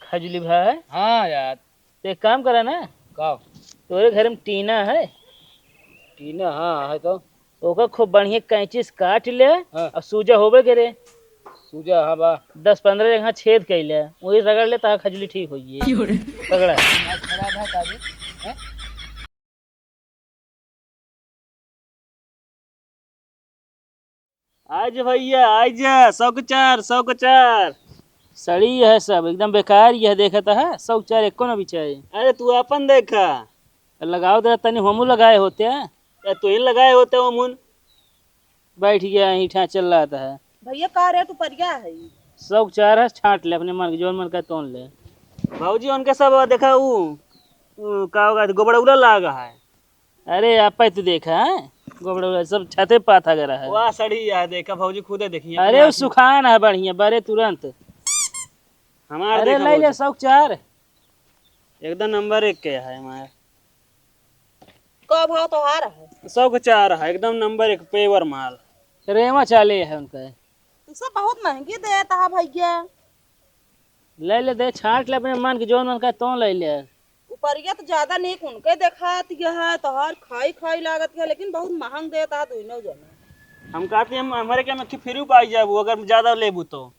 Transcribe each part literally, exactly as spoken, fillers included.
खजुली भाई। हाँ यार। तो एक काम करा ना। का? तोरे घर में टीना है? टीना, हाँ, है तो। ओकर खूब बढ़िया कैंची से काट ले। हाँ। और सूजा होबे करे। सूजा, हाँ बा। दस पन्द्रह जगह छेद कैले, वही रगड़ ले, तहा खजुली ठीक होइए। क्यों रे? रगड़ा। दिमाग खराब है का जी? हैं? आइज भैया, आइज, सौ के चार, सौ के चार। सड़ी है सब, एकदम बेकार यह देखत है, सौ के चार एको न बिचाए। अरे तू अपन देखा। लगाओ दे, तनी हमू लगाए होते। ए, तू ही लगाए होते ओमुन। बैठ गया, ईंठा चल रहा था। भैया, का रेट उपरिया है? सौ के चार है, छांट ले अपने मन के, जौन मन का तौन ले। भौजी, उनके सब देखा, ऊ, ऊ, का होगा, गोबड़ौला लागा है। अरे, आप पे तो देखा है, गोबड़ौला सब छते पाथा गरा है। वाह, सड़ी है, देखा, भौजी खुदे देखिए, अरे, अपने वो आँखी। सुखान है बढ़िया, बरे तुरंत। हमार अरे, देखा ले, ले, भौजी। सौ के चार। एकदम नंबर एक के है हमार। का भाव तोहार है? सौ के चार है, एकदम नंबर एक पेवर माल। रेवा चाले है उनका। तू सब बहुत महंगी देत है भैया। ले ले दे, छांट ले अपने मन के, जौन मन का तौन ले ले। उपरिया तो ज्यादा नीक उनके देखात है, तोहार खाई खाई लागत है, लेकिन बहुत महंग देत है दोनों जने। हम कहते हम, हमारे क्या में फ्री पाई जाबू अगर ज्यादा लेबू तो।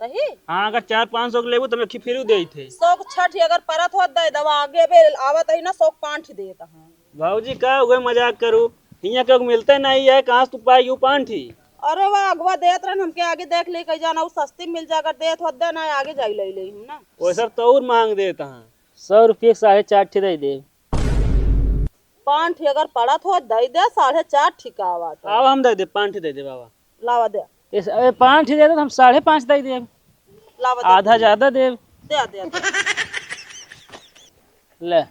सही? हाँ, अगर चार पाँच सौ के लेबू तो हम एक फ्री देत है। सौ के छठ अगर परत होत दे दवा आगे बे आवत है ना, सौ के पाँच देत है। भौजी का उहे मजाक करू, हियाँ केहू मिलते नहीं है, कहाँ से तू पाई यू पाँठी? अरे वाह, अगवा देत रहन, हमके आगे देख ले कहीं जाना, उ सस्ती मिल जा, अगर देत होत दे ना, आगे जाई ले ले हम ना। वो सब तो और मांग देत हैं। सौ रुपये के साढ़े चार ठे दे दे। पाँठी अगर पड़त हो, दे दे, साढ़े चार ठिकावा तो। आवा हम दे दे, पाँठी दे दे बाबा। लावा दे। इस, ए, पाँठी दे दे, हम साढ़े पाँच दे दे। लावा दे। आधा ज्यादा दे। दे, दे, दे। ले।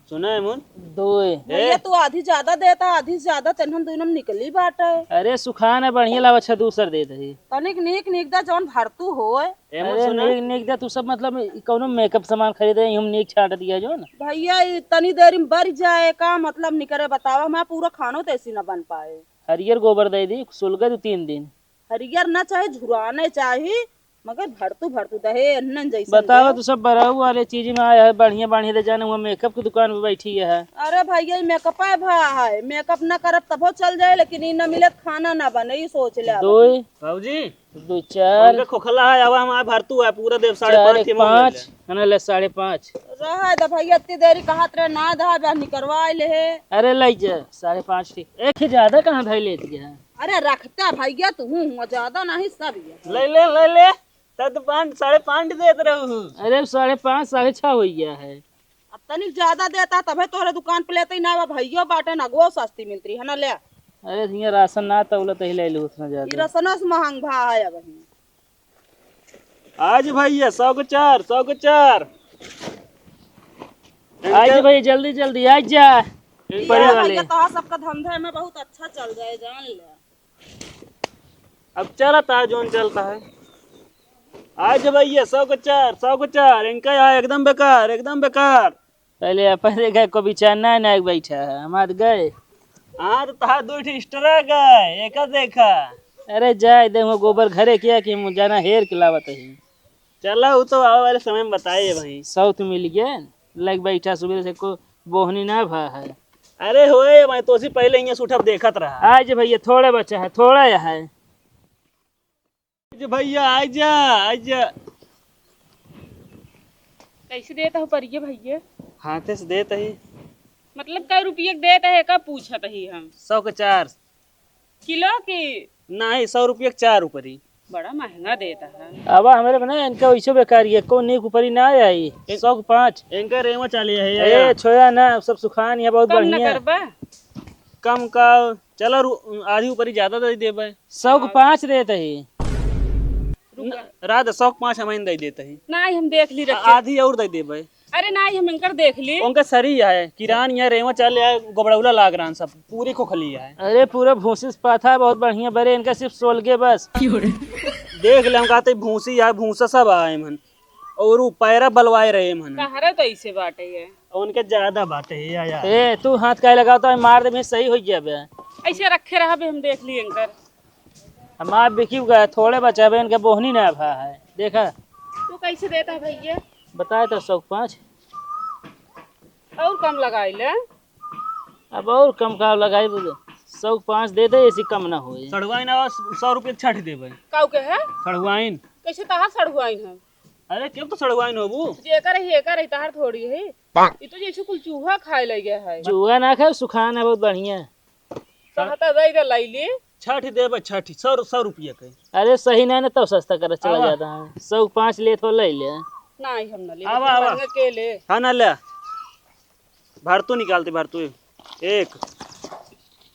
सुना है मुन? दो। भैया, ए? तू आधी ज्यादा देता, आधी ज्यादा, तेनहन दुइनम निकली बाटे। अरे, सुखान है, बढ़िया लावा, अच्छा, दूसर दे दे। तनिक नीक, नीक दा, जौन भरतू होए। ए, मुन अरे, सुना? नीक, नीक दा, तू सब, मतलब, ई कौनो मेकअप सामान खरीदे, हम नीक छाट दिया जो ना। भैया, ई तनी देरी में बढ़ जाए, का मतलब निकरे, बतावा, हमारा पूरा खानो तो ऐसी ना बन पाए। हरियर गोबर दे दी, सुलगे दो तीन दिन। हरियर ना चाहे, झुराने चाही, मगर भरतू भरतू दहे, अन्नन जैसन बतावा दे। तू सब बराऊ वाले चीज में आया है, बढ़िया बढ़िया दे जाने, हुआ मेकअप की दुकान पे बैठी है। अरे भैया, ई मेकअप है भा है, मेकअप ना करब तबो चल जाए, लेकिन ई ना मिले त खाना ना बने, ई सोच ले दो। बाबूजी, दो चार। उनका खोखला है, अब हमारे भरतू है, पूरा देव साढ़े चार पाँच एक के मुंह में पाँच, ले। है ना, ले साढ़े पाँच। रहे दे भैया, इतनी देरी कहत रहे ना दा, बा निकरवा ले है। अरे ले जा, साढ़े पाँच ठीक, एक ही ज्यादा कहाँ धई लेती है। अरे रखता भैया, तू हूँ हुआ, ज्यादा नहीं सब ये। ले ले, ले ले, तब तो पाँच, साढ़े पाँच देत रहू। अरे साढ़े पाँच, साढ़े छह हो गया है। अब तनिक ज्यादा देता तबे तोहरे दुकान पे लेते ही ना, अब भैयो बाटे ना, गो सस्ती मिलती है ना, ले। अरे हियाँ राशन ना तौलत ही ले लू उतना ये ज्यादा। रसनो से महंग भा है अब ही। आज भैया, सौ के चार, सौ के चार। आज इनके भैया, जल्दी, जल्दी, आज जा। इनके परी ये वाले। भैया, तोहार सबका धंधा में बहुत अच्छा चल जाए, जान ले। अब चलता है, जोन चलता है। आज भैया, सौ के चार, सौ के चार, इनका यहाँ एकदम बेकार, एकदम बेकार। पहले अपन देखा, को विचार ना, ना बैठा है, हमार गए। हाँ, तो तहार दो ठे extra गए, एक देखा। अरे जाए दे, वो गोबर घरे किया कि हम जाना हेर के लावत है। चला, वो तो आवे वाले समय में बताए भाई। सौ तो मिल गया, लग बैठा सुबह से को बोहनी ना भा है। अरे होए, मैं तो उसी पहले यहाँ से उठब देखत रहा। आज भैया थोड़ा बचा है, थोड़ा यह है। आज भैया, आइ जा, आइ जा। कैसे देत हो परिये भैया? हाथे से देत ही। मतलब, कै रुपये के देत है, का पूछत ही हम? सौ के चार। किलो की? नहीं, सौ रुपये के चार ऊपरी। बड़ा महंगा देत है। अब हमरे बना, इनका वैसे बेकार, ये को नीक ऊपरी ना आई। एक सौ के पाँच। इनका रेवा चाली है, ए, या। छोया ना, सब सुखान, ये बहुत कम ना बढ़िया। करबा? कम का, चला रु-, आधी ऊपरी ज्यादा दे देबे। सौ के पाँच देत ही। रुका। न, रात सौ के पाँच हम दे देत ही। नहीं, हम देख ली आ-, रखे। आधी और दे देबे। अरे नहीं, हम इनकर देख ली। उनका सरी है, किरान या रेवा चाल या गोबड़ौला लाग रहा सब, पूरी खोखली है। अरे पूरा भूसी से पाथा है, बहुत बढ़िया बरे, इनका सिर्फ सोलगे बस। देख ले, हम कहते भूसी है, भूसा सब आए मन। और ऊ पैरा बलवाए रहे मन। तहरे तो ऐसे बाटे है। उनके ज्यादा बाटे है, या, या। ए, तू हाथ काहे लगावत है, मार दे, सही हो जाबे। ऐसे रखे रहबे, हम देख लिए इनकर। हमार बिकी गए, थोड़े बचाबे, इनके बोहनी ना भा है। देखा, तू कैसे देता है भैया? बताए तो सौ के पाँच। और कम लगाई ले। अब और कम का लगाई, सौ के पाँच दे दे, ऐसी कम ना होए। सड़ुआइन आवा, सौ रुपये छठ देबे। काऊ के है? सड़ुआइन। कैसे तहार सड़ुआइन है? अरे, केहू तो सड़ुआइन होबू। जेकर ही, एकर ही, तहार थोड़ी है। ई तो जैसे कुल चूहा खाए लग गया है। चूहा ना खाए, सुखान है बहुत बढ़िया। कहता दे दे, लाई ले। छठ देबे, छठ, सौ, सौ रुपया के। अरे सही ना, ना तब सस्ता करत चला आवा। जाता है। सौ के पाँच लेत हो, ले ले। नहीं, हम ना ले। आवा, आवा। महंगा के ले? हाँ, ना ले। भरतू निकालते, भरतू। एक।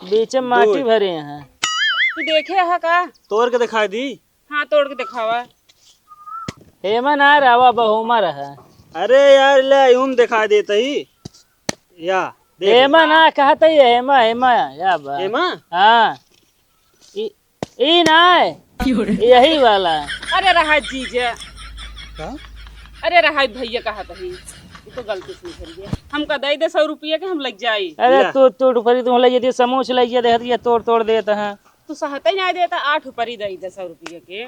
बीच में माटी दो। भरे हैं। तू देखे है का? तोड़ के दिखाई दी। हाँ, तोड़ के दिखावा। हेमा ना रहा, बहुमा रहा। अरे यार, ले, यूं दिखाई देता ही। या, देख। हेमा ना कहत ही, हेमा, हेमा, या बा। हेमा? हाँ। ई, ई ना है। यही वाला। अरे रहा जीजा। का? अरे रहा भैया कहत ही। ई तो गलती से निकल गया। हमका दे दे सौ रुपया के हम लग जाई। अरे ले। तू, तू ऊपरी तुम लग जाती, समोस लग जाते, ये तोड़, तोड़ देता है। तू सहते ही ना देता, आठ ऊपरी दे दे सौ रुपया के।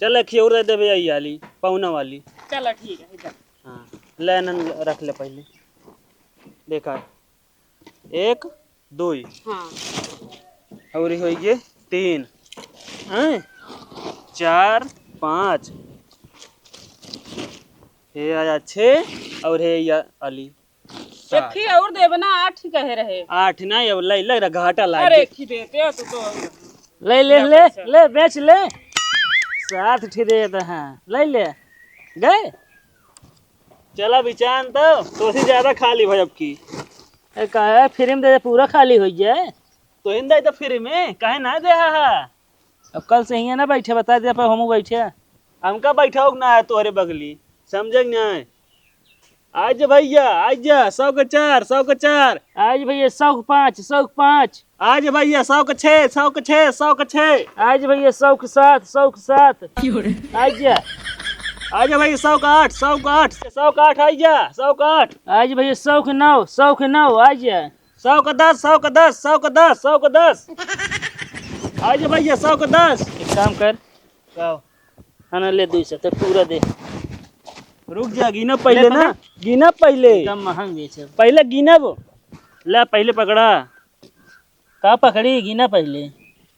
चल, एक ही और दे दे भैया, ये वाली, पौना वाली। चल, ठीक है, इधर। हाँ, ले नन रख ले पहले। देखा, एक, दुई। हाँ। और ये होइगे तीन, हैं? चार, पाँच। हे आया छः और हे या अली सात। एक ही और देबे ना, आठ ही कहे रहे। आठ ना, अब ले, ले रहा, घाटा लाग अरे, गया। एक ही देते हो तू तो। ले, ले, ले ले, पैसा। ले, बेच ले। सात ठे देत हैं, ले ले। गए? चला बिचान तो, तोसी ज्यादा खा ली भाई अब की। ए, काहे free में दे दे, पूरा खाली हो जाए। तो हिंदा तो free में, काहे ना दे हा हा? अब कल से हियाँ ना बैठे, बता दे, पर हमहूँ बैठे। हमका बैठाओ ना है तोहरे बगली, समझे कि नहीं? आज भैया, आज जा, सौ के चार, सौ के चार। आज भैया, सौ के पाँच, सौ के पाँच। आज भैया, सौ के छः, सौ के छः, सौ के छः। आज भैया, सौ के सात, सौ के सात। आज जा। आज भैया, सौ के आठ, सौ के आठ, सौ के आठ, आज जा, सौ के आठ। आज भैया, सौ के नौ, सौ के नौ, आज जा। सौ के दस, सौ के दस, सौ के दस, सौ के दस। आज भैया, सौ के दस। एक काम कर। का? हाँ ना, ले दुई सौ, तो पूरा दे। रुक जा, गिना पहले ले ना, पकड़। गिना पहले। कम महंग बेचब। पहले गिनब। ला, पहले पकड़ा। का पकड़ी, गिना पहले।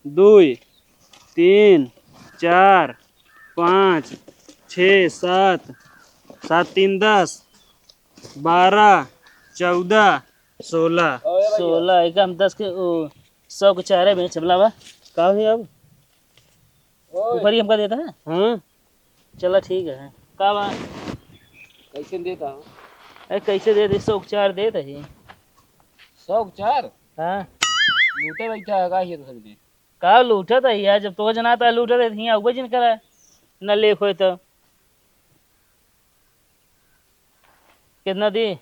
दुई, तीन, चार, पाँच, छः, सात, सात तीन दस, बारह, चौदह, सोलह। सोलह, एक हम दस के, ओ, सौ के चारे बेचब, लावा। का है अब? ओए। ऊपरी हमका देता है? हाँ। चला ठीक है। का बा? कैसे देता हूँ? अरे कैसे दे दे? सौ के चार देत ही। सौ के चार? हाँ। लूटे बैठा है का ये तो सगले? का लूटत है यार? जब तो जना था लूटत है, हियाँ उबे जिन करा। न ले खोए तो। कितना दी?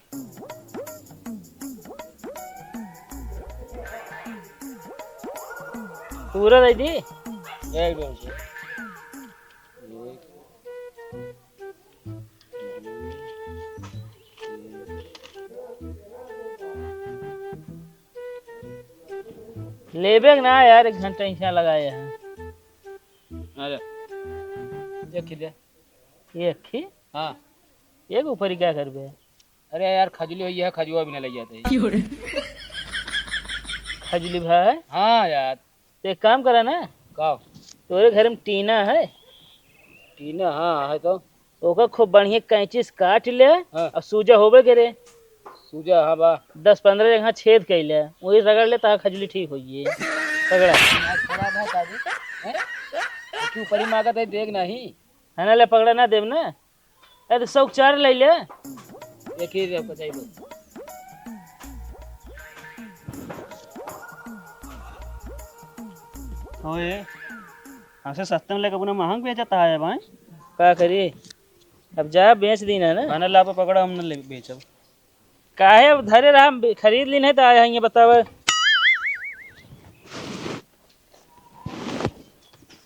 पूरा दे दी? एक मिनट। लेबे के ना यार, एक घंटा ऐसा लगाए हैं। अरे, एक ही दे। एक ही? हाँ। एक ऊपर ही क्या करबे? अरे यार, खजली हुई है, खजुआ भी ना ले जाते हैं। क्यों रे? खजली भाई? हाँ यार। तो एक काम करा ना। का? तोरे घर में टीना है? टीना, हाँ, है तो। ओकर खूब बढ़िया कैंची से काट ले हाँ। और सूजा होबे करे। सूजा, हाँ बा। दस पन्द्रह जगह छेद कइ ले, वही रगड़ ले, तार खजली ठीक होइए। रगड़ा। खराब है काबू। हैं? तू परी मांगत है, देख नहीं। है ना, ले पकड़ा ना देब ना। ए, तो सौ के चार ले ले। एक ही रे, बचाई दो। ओए, हमसे सस्ते में लेके अपना महंग बेचता है भाई। का करी? अब जा, बेच दी ना, ना। खाना ला पे पकड़ा, हम न ले बेचब। काहे अब धरे रहा, हम बे-, खरीद ली नहीं तो आया है, ये बतावे।